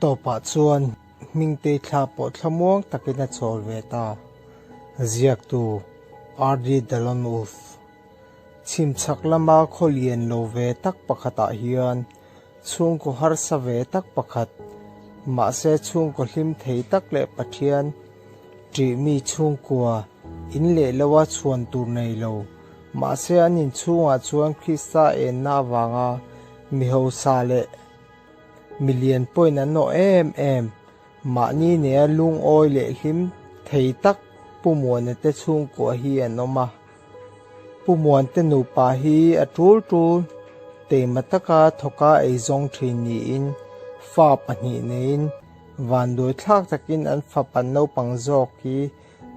tawpah chuan Hmingtei thla pawh thlamuang takin a chawl ve ta. Ziaktu, RD Dallon Wolf. Chhimchhak lama khaw lian lo ve tak pakhatah hian chhungkaw harsa ve tak pakhat, mahse chhungkaw hlim thei tak leh Pathian ṭihmi chhungkua in leh loa chhuan tur nei lo, mahse an inchhungah chuan Krista enna avanga mi hausa leh mi lian pawhin an awh em em. Mahni nea lungawi leh hlim thei tak Pu Muana te chhungkua hi an awm a. Pu Muante nupa hi a tul tul teima taka thawka eizawng thin niin fa pahnih neiin vanduai thlak takin an fapa naupang zawk hi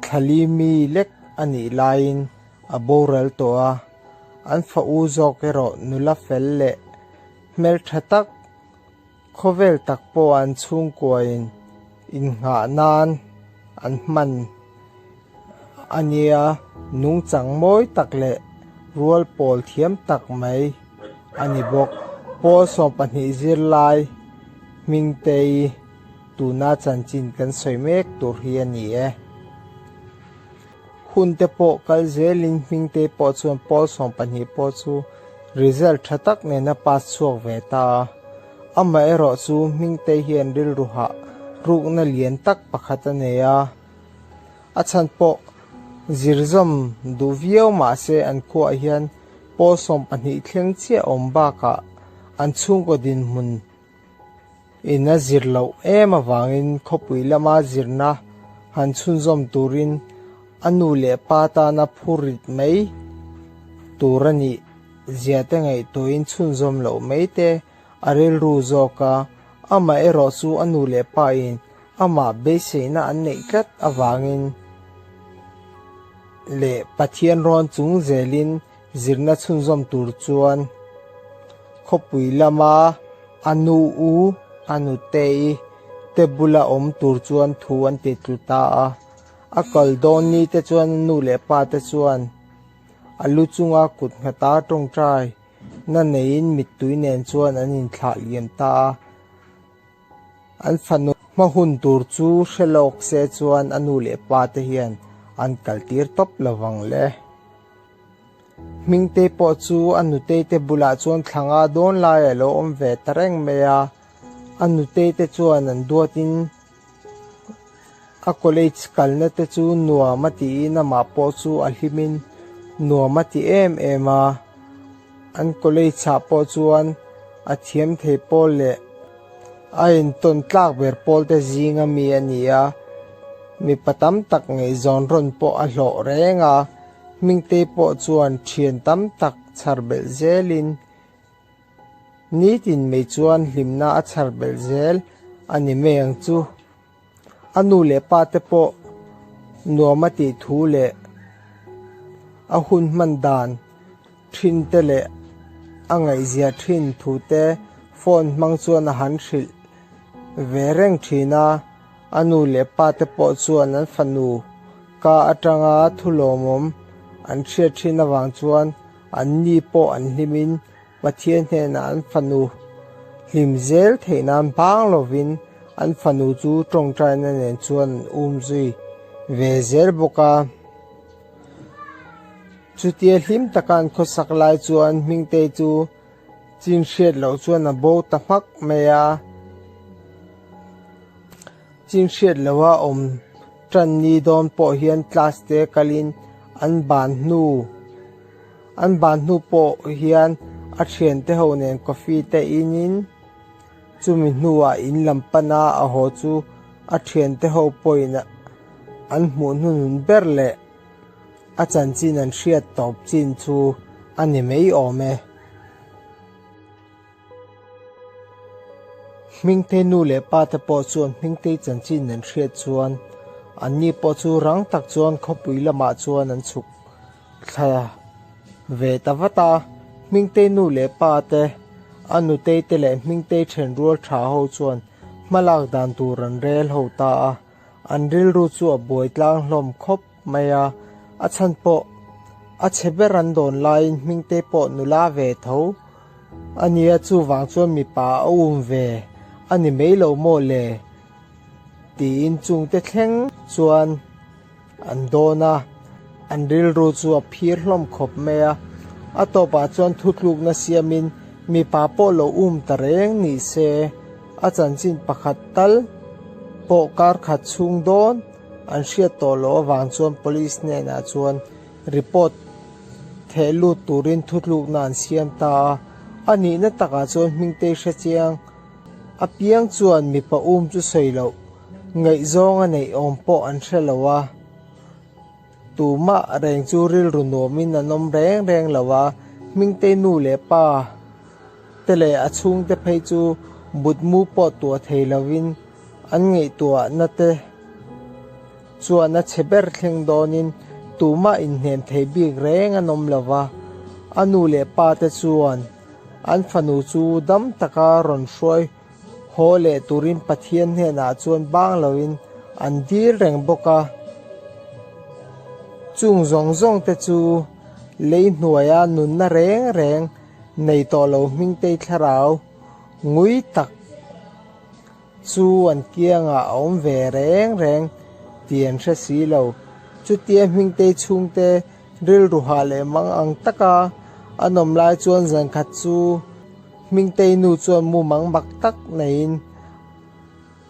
thlali mi lek a nih laiin a boral tawh a. An fa u zawk erawh nula fel leh hmeltha tak Khawvel tak pawh an chhungkuain innghah nan an hman a nia, nungchang mawi tak leh rual pawl thiam tak mai a ni bawk. Pawl 12 zirlai Hmingtei tuna chanchin kan sawi mek tur hi a ni e. Hun te pawh kal zelin Hmingtei pawh chuan pawl 12 pawh chu result tha tak nena pass chhuak ve ta a. Amaherawh chu Hmingtei hian rilru hah rukna lian tak pakhat a nei a. A chhan pawh zirzawm duh viau mahse an khuaah hian pawl 12 thleng chiah awm bakah an chhungkaw dinhmun In a zir loh em avangin khawpui lama zirna han chhunzawm turin a nu leh pa tana phurit mai tur a nih zia te ngaihtuahin chhunzawm loh mai te a rilru zawk a, amaherawh chu a nu leh pa in amah beiseina an neih tlat avangin leh Pathian rawn chung zelin zirna chhunzawm tur chuan khawpui lama a nu u a nutei te bula awm tur chuan thu an ti tlu ta a. A kal dawn ni te chuan a nu leh pa te chuan a lu chunga kut nghata tawngtai na neiin mittui nen chuan an inthlah liam ta a. An fanu hma hun tur chu hre lawk se chuan a nu leh pa te hian an kaltir tawp lovang le. Hmingtei pawh chu a nutei te bulah chuan thlanga dawn lai a lo awm ve ta reng mai a, a nutei te chuan an duatin a college kalna te chu nuam a tiin amah pawh chu a hlimin nuam a ti em em a, an college ah pawh chuan a thiam thei pawl leh a intawn tlak ber pawl te zinga mi a ni a, mipa tam tak ngaihzawn rawn pawh a hlawh reng a. Hmingtei pawh chuan thian tam tak chhar belh zelin nitin mai chuan hlimna a chhar belh zel a ni mai ang chu. A nu leh pa te pawh nuam a tih thu leh a hun hman dan thin te leh a ngaihzia thin thu te phone hmang chuan a han hrilh ve reng thin a. A nu leh pa te pawh chuan an fanu ka atanga thu lawmawm an hriat thin avang chuan an ni pawh an hlimin Pathian hnenah an fanu hlim zel theih nan bang lovin an fanu chu tawngtaina nen chuan an um zui ve zel bawk a. Chutia hlim taka an khawsak lai chuan Hmingtei chu Chin hriat loh chuan a bo ta hmak mai a, chin hriat loha awm tan ni dawn pawh hian class te kalin an ban hnu an ban hnu pawh hian a thiante ho nen coffee te inin chumi hnuah in lam pana a haw chu a thiante ho pawhin an hmuh hnuhnun ber leh A chanchin an hriat tawp chin chu a ni mai awm e. Hmingtei nu leh pa te pawh chuan Hmingtei chanchin an hriat chuan anni pawh chu rang tak chuan khawpui lamah chuan an chhuk thla ve ta vat a. Hmingtei nu leh pa te, a nutei te leh Hmingtei then rual tha ho chuan hmalak dan tur an rel ho ta a. An rilru chu a buai tlang hlawm khawp mai a, a chhan pawh a chhe ber an dawn laiin Hmingte pawh nula ve tho a nia, chuvang chuan mipa a um ve a ni mai lo maw le? tiin chungte thleng chuan an dawn a, an rilru chu a phir hlawm khawp mai a. A tawpah chuan thutlukna siamin mipa pawh lo um ta reng ni se, a chanchin pakhat tal pawh kar khat chhung dawn an hriat tawh loh avang chuan police hnenah chuan report theh lut turin thutlukna an siam ta a. A nihna takah chuan Hmingtei hrechiang apiang chuan mipa um chu sawi loh ngaihzawng a neih awm pawh an hre lo a, tumah reng chu rilru nuamin an awm reng reng lo a, Hmingtei nu leh pa te leh a chhungte phei chu mutmu pawh tuah thei lovin an ngaihtuahna te chuan a chhe ber thleng dawnin tumah inhnem thei bik reng an awm lo va, a nu leh pa te chuan an fanu chu dam taka rawn hruai haw leh turin Pathian hnenah chuan bang loin an dil reng bawk a. Chung zawng zawng te chu lei hnuaia nunna reng reng nei tawh lo Hmingtei thlarau ngui tak chu an kiangah a awm ve reng reng tih an hre si lo. Chutia Hmingtei chhungte rilru hah leh mang ang taka an awm lai chuan zankhat chu Hmingtei nu chuan mumang mak tak neiin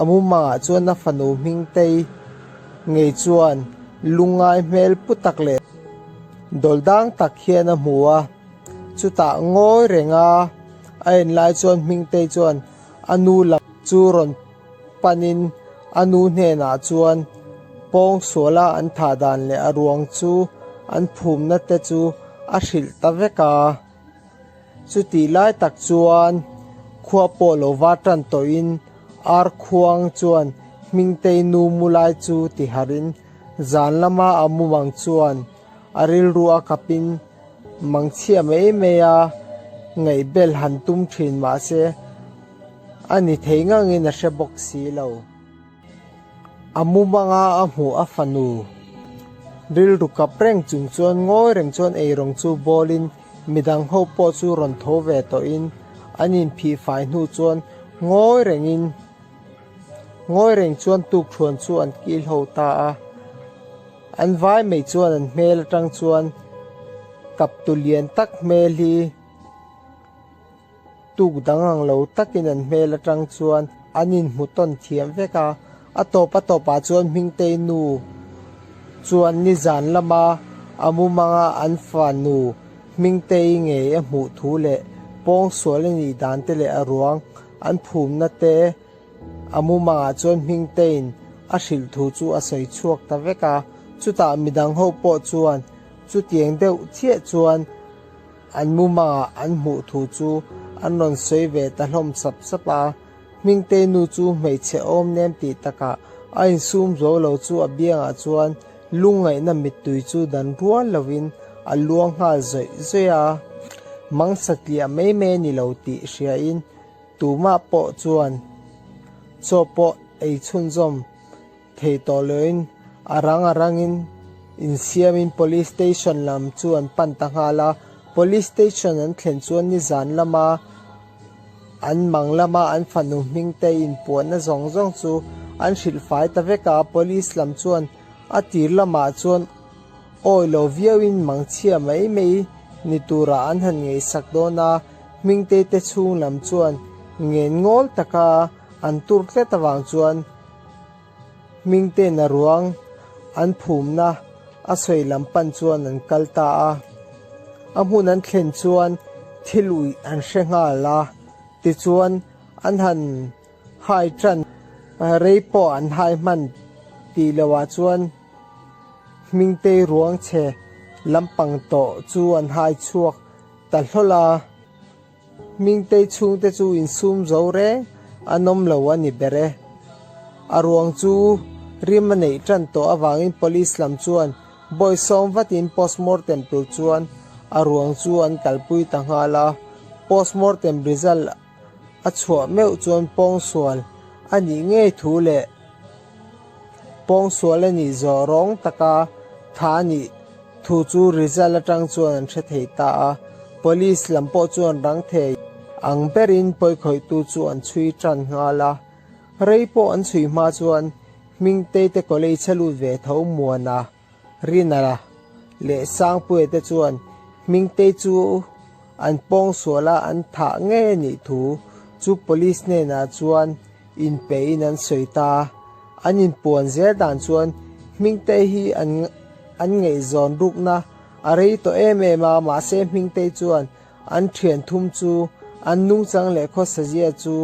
a mumangah chuan a fanu Hmingtei ngei chuan lungngai hmel pu tak leh dawldang tak hian a hmu a. Chutah ngawi renga a en lai chuan Hmingtei chuan a nu lam chu rawn panin a nu hnenah chuan pawngsuala an thah dan leh a ruang chu an phumna te chu a hrilh ta vek a. Chutih lai tak chuan khua pawh lo va tan tawhin ar khuang chuan Hmingtei nu mu lai chu ti harhin zan lama a mumang chuan a rilru a kapin mangchhia mai mai a ngaihbel han tum thin mahse a ni thei ngangin a hre bawk si lo. A mumanga a hmuh a fanu rilru kap reng chung chuan ngawi reng chuan eirawng chu bawlin midang ho pawh chu rawn tho ve tawhin an inphih fai hnu chuan ngawi rengin ngawi reng chuan tukthuan chu an kil ho ta a. An vai mai chuan an hmel atang chuan kaptu lian tak hmel hi Tuk dang ang lo takin an hmel atang chuan an inhmu tawn thiam vek a, a tawp a tawpah chuan Hmingtei nu chuan nizan lama a mumanga an fanu Hmingtei ngei a hmuh thu leh pawngsual a nih dan te leh a ruang an phumna te a mumangah chuan Hmingteiin a hrilh thu chu a sawi chhuak ta vek a, chutah midang ho pawh chuan chutiang deuh chiah chuan An mumangah an hmuh thu chu an rawn sawi ve ta hlawm sap sap a, Hmingtei nu chu hmeichhe awm nem tih takah a insum zo lo chu a biangah chuan lungngaihna mittui chu dan rual lovin a luang nghal zawih zawih a. Mang satliah mai mai a ni lo tih hriain tumah pawh chuan chaw pawh ei chhunzawm Thei tawh loin a rang a rangin insiamin Police Station lam chu an pan ta nghal a. Police Station an thlen chuan nizan lama an mang lama an fanu hmingte inpuahna zawng zawng chu an hrilh fai ta vek a. Police lam chuan a tir lamah chuan awi lo viauin mangchhia mai mai ni turah an han ngaihsak dawn a. Hmingte te chhung lam chuan ngen ngawl taka an tur tlet avang chuan Hmingten a ruang an phumna a sawi lam pan chuan an kal ta a. A hmun an thlen chuan thil uih an hre nghal a, tichuan an han hai tan rei pawh an hai hman tih lohah chuan Hmingtei ruang chhe lampang tawh chu an hai chhuak ta hlawl a. Hmingtei chhungte chu insum zo reng an awm lo a ni ber e. A ruang chu rim a neih tan tawh avangin police lam chuan bawisawm vatin postmortem tur chuan a ruang chu an kalpui ta nghal a. Postmortem result a chhuah meuh chuan pawngsual a nih ngei thu leh pawngsual a nih zawh rawng taka tha a nih Thu chu result atang chuan an hre thei ta a, police lam pawh chuan rang thei. ang berin pawikhawihtu chu an chhui tan nghal a. Rei pawh an chhui hma chuan Hmingtei te college a lut ve tho Muana, Rina leh Sangpuia te chuan Hmingtei chu an pawngsual a an thah ngei a nih thu chu police hnenah chuan inpeihin an sawi ta. An inpuan zel dan chuan Hmingtei hi an an ngaihzawn rukna a rei tawh em em a, mahse Hmingtei chuan an thian thum chu an nungchang leh khawsazia chu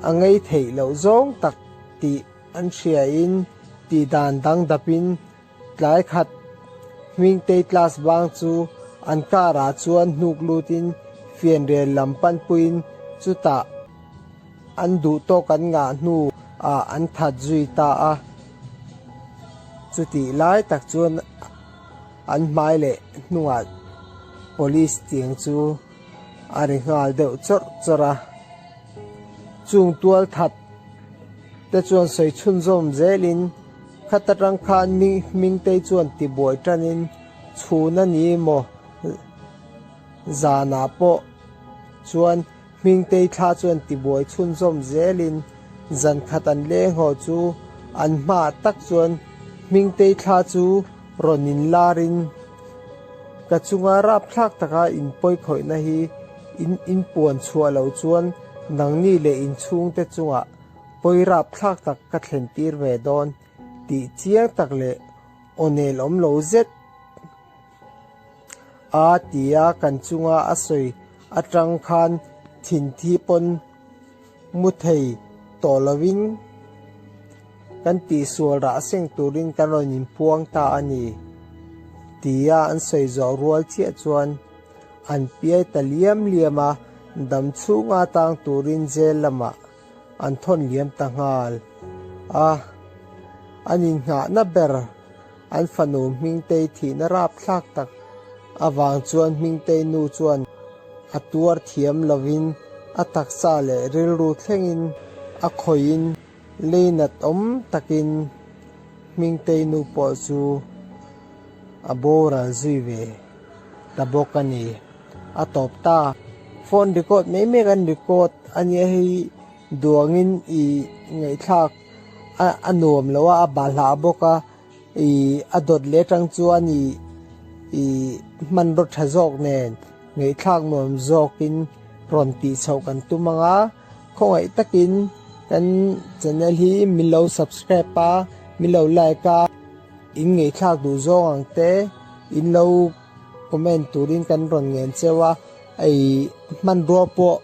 a ngei theih loh zawng tak tih an hriain tih dan dang dapin tlai khat Hmingtei class bang chu an car ah chuan hnuk lutin fianrial lam panpuiin chutah an duh tawk an ngah hnu ah an that zui ta a. Chutih lai tak chuan an hmai leh hnungah police tiang chu a ri nghal deuh chawrh chawrh a. Chung tual that te chuan sawi chhunzawm zelin khata tang khan Hmingtei chuan tibuai tanin chhun a ni maw zanah pawh chuan Hmingtei thla chuan tibuai chhunzawm zelin zan khat an leng haw chu an hmaah tak chuan Hmingtei thla chu rawn inlarin ka chunga rapthlak taka inpawikhawihna hi in inpuan chhuah loh chuan nangni leh inchhungte chungah pawi rapthlak tak ka thlen tir ve dawn tih chiang tak leh aw nel awm lo zet a ti a kan chunga a sawi atang khan thinthi pawn mu thei tawh lovin kan tihsual rah seng turin kan rawn inpuang ta a ni tia an sawi zawh rual chiah chuan an piai ta liam liam a, dam chhunga tang turin jail lamah an thawn liam ta nghal a, an inngahna ber an fanu Hmingtei thihna rapthlak tak avang chuan Hmingtei nu chuan a tuar thiam lovin a taksa leh rilru thlengin a khawihin leinat awm takin Hmingtei nu pawh chu a boral zui ve ta bawk a ni. A tawp ta. Phone record mai mek an record a nia hei duangin i ngaihthlak a a nuam lo a a bahlah bawk a ih a dawt leh atang chuan ih ih hmanraw tha zawk nen ngaihthlak nuam zawkin rawn tih chhoh kan tum ang a khawngaih takin kan channel hi min lo subscribe a min lo like a in ngaihthlak duh zawng ang te in lo comment turin kan rawn ngen cheu a ih hmanrua pawh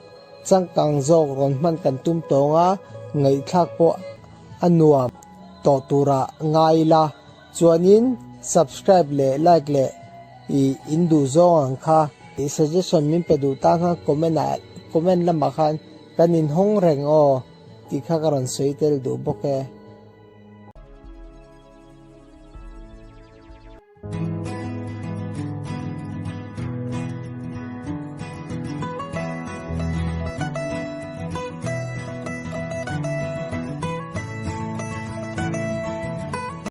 changkang zawk rawn hman kan tum tawng a ngaihthlak pawh a nuam tawh tura ngai ila chuanin subscribe leh like leh ih in duh zawng ang kha ih suggestion min pe duh tan khan comment ah comment lamah khan kan inhawng reng aw tih kha ka rawn sawi tel duh bawk e.